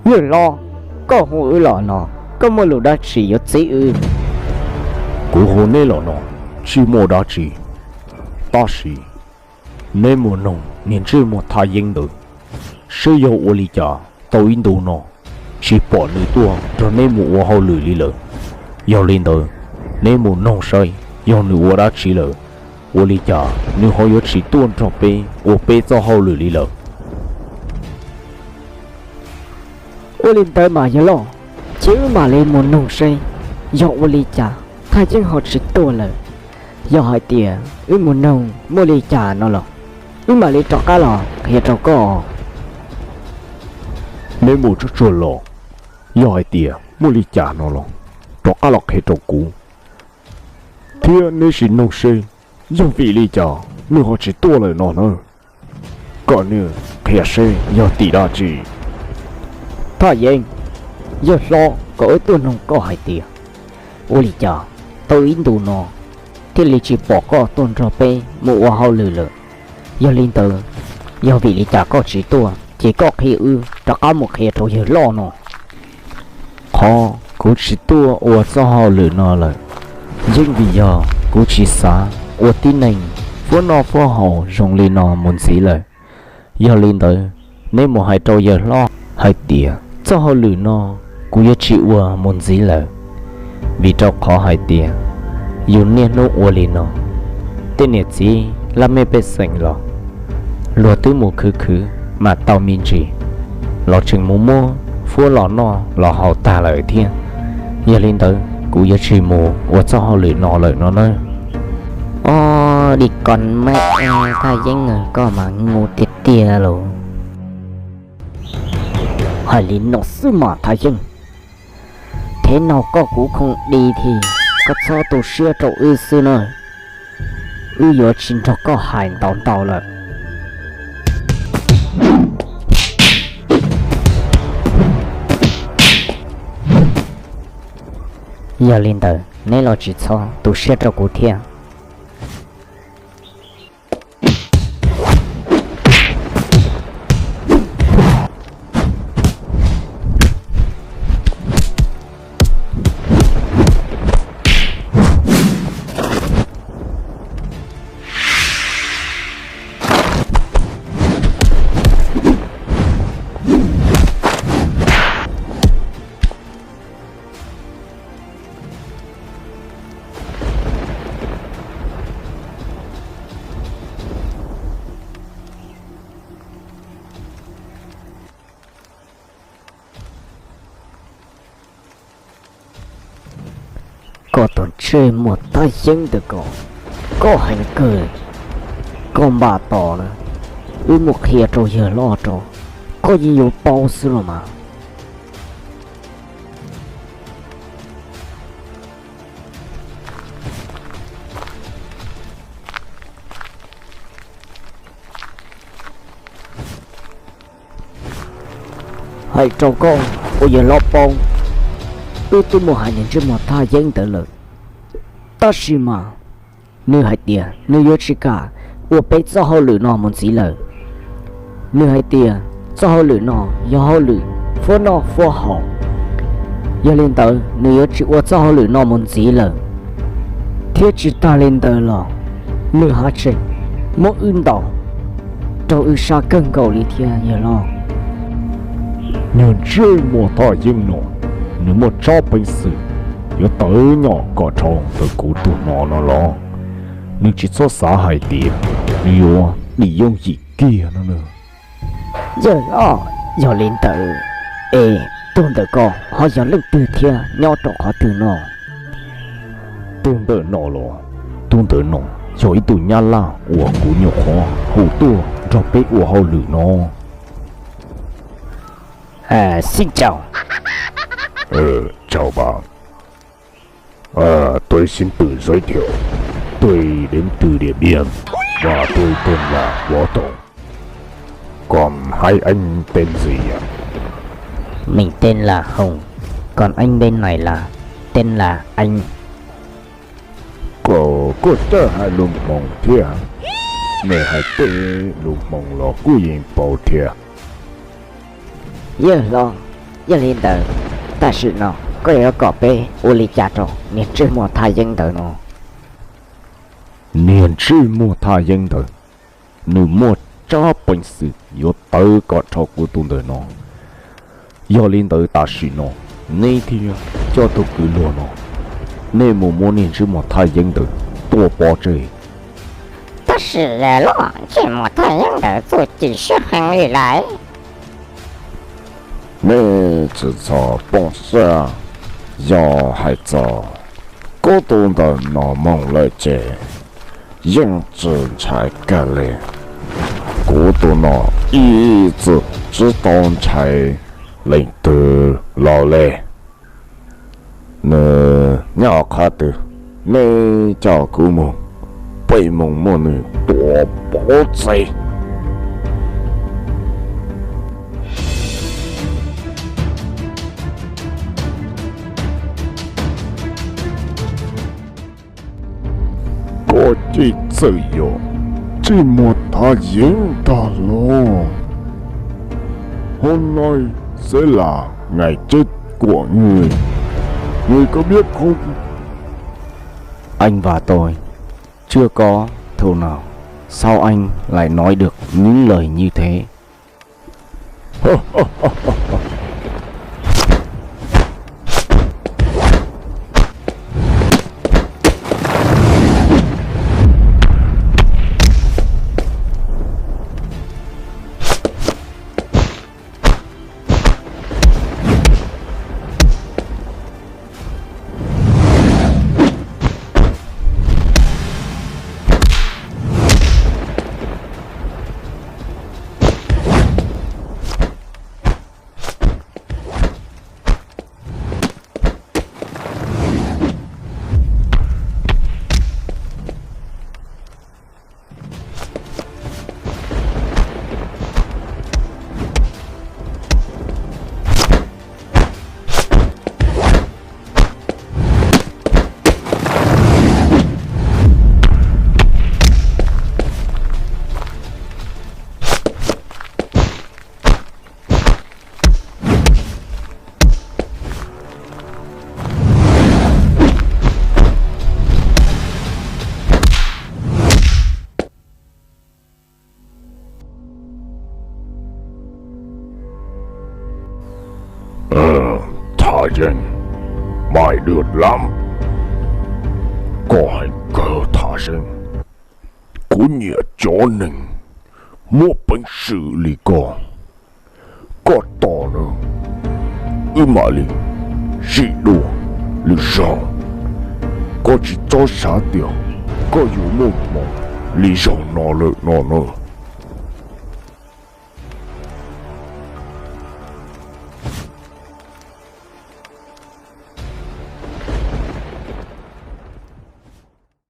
Yawg hlob, koj hu wb los no, koj muaj lus dab tsi yuav txib wb? Kuv hu neb los no tsis muaj dab tsi, tab sis neb mus noog niag ntsej muag Thaj Yeeb ntawd seb yog ua li cas tau ib ntu no tsis pom nws tuaj nrog neb mus ua hauj lwm li lawm. Yog li ntawd, neb mus noog saib yog nws ua dab tsi lawm, ua li cas nws ho yuav tsis tuaj nrog peb ua peb txoj hauj lwm li lawm. Ua li ntawd mas yawg loj, cia wb mam li mus noog seb yog ua li cas Thaj Yeeb ho tsis tuaj lawm. Yog hais tias wb mus noog muaj li cas no los, wb mam li rov qab los qhia rau koj. Neb mus tsuag tsuag los, yog hais tias muaj li cas no los rov qab los qhia rau kuv, thiab neb sim noog seb yog vim li cas nws ho tsis tuaj lawm no na. Kom nws qhia seb yog tim dab tsi. Thaj Yeeb, yawg hlob kom wb tuaj noog koj hais tias, ua li cas tau ib ntu no thiaj li tsis pom koj tuaj nrog peb mus ua hauj lwm lawm? Yog li ntawd, yog vim li cas koj tsis tuaj ces koj qhia wb rov qab mus qhia rau yawg loj no. Qhov kuv tsis tuaj ua txoj hauj lwm no lawm, yeej vim yog kuv tsis xav ua tib neeg fuab noj fuab haus zoo li no mus ntxiv lawm. Yog li ntawd, neb mus hais rau yawg hlob hais tias txoj hauj lwm no kuv yuav tsis ua mus ntxiv lawm, vim rau qhov hais tias yus niaj hnub ua li no, tej niam txiv laj mej pej xeem los luag twb mus khwv khwv mam tau me ntsis, los tseem mus muab fuab los noj los haus tag lawm thiab. Yog li ntawd kuv yuav tsis mus ua txoj hauj lwm no lawm no na. Ob, dim ko mab, Thaj Yeeb, koj mas ngu tiag tiag lauj. Hais li no xwb mas Thaj Yeeb, thev no koj kuv khoom di thiab, koj txhob tu siab rau wb xwb na. Wb yuav tsis nrog koj hais ntau ntau lawm. Yog li ntawd neb los tsis txhob tu siab rau kuv thiab. Koj tus ntsej muag Thaj Yeeb ntawm ko, koj heev kawg. Koj npam tos na, wb mus qhia rau yawg loj rau, koj yeej yuav paub xwb los mas. Hais rau koj uas yog loj paub, wb twb mus hais nws ntsej muag Thaj Yeeb ntawd lawm, tab sis mas nws hais tias nws yuav tsis kam ua peb txoj hauj lwm no mus ntxiv lawm. Nws hais tias txoj hauj lwm no yog hauj lwm fuab noj fuab haus, yog li ntawd nws yuav tsis ua txoj hauj lwm no mus ntxiv lawm. Thiab tsis tas li ntawd los nws haj tseem muab wb ntaus rau wb sab kawg nkaus li thiab yawg loj. Niag ntsej muag Thaj Yeeb no, nws muaj tsab peev xwm yuav tawv nyom kom dhau ntawm kuv tus no no los, nws tsis txhob xav hais tias nws yuav dim yooj yim kiag no na. Yawg loj, yog li ntawd es tug ntawm ko ho yog leej twg thiab nyob rau qhov twg no? Tug ntawm no los, tug ntawm no yog ib tug nyab laj uas kuv nyuam qhuav hu tuaj nrog peb ua hauj lwm no. Xin chào. Chào bạn. Tôi xin tự giới thiệu. Tôi đến từ Điện Biên và tôi tên là Võ Tổng. Còn hai anh tên gì ạ? Mình tên là Hùng, còn anh bên này là tên là Anh. Koj kuj txawj hais lus Hmoob thiab, nej hais tej lus Hmoob los kuj yeej paub thiab. Yawg hlob, Yog li ntawd, tam sim no koj yuav kom peb ua li cas rau niag ntsej muag thaj yeeb ntawd no? Niag ntsej muag thaj yeeb ntawd, nws muaj tsab peev xwm yuav tawv kom rho kuv tus ntawm no. Yog li ntawd tam sim no, neb thiaj coj tus kwv luag no, nej mus muab niag ntsej muag thaj yeeb ntawd tua pov tseg. Tab sis lawm, ntsej muag thaj yeeb ntawd txuj ci siab heev li lawm. Nej tsis txhob poob siab, yog hais txog kuv tus ntawm no mus lawm ces yeej tsis ntshai kawg li. Kuv tus no ib txwm tsis tau ntshai leej twg los li. Nws nyob qhov twg, nej coj kuv mus, peb mus muab nws tua pov tseg. Koj ces txawm yog ntsej muag thaj yeeb ntag los? Hôm nay sẽ là ngày chết của ngươi. Ngươi có biết không? Anh và tôi chưa có thù nào, sao anh lại nói được những lời như thế? Thaj Yeeb, mày được lắm. Koj heev kawg Thaj Yeeb. Kuv nyiam cov neeg muaj peev xwm li koj. Koj tos nawb, wb mam li sib dua lwm zaug. Koj tsis txhob xav tias koj yuav muaj hmoo li zaug no lawm no na.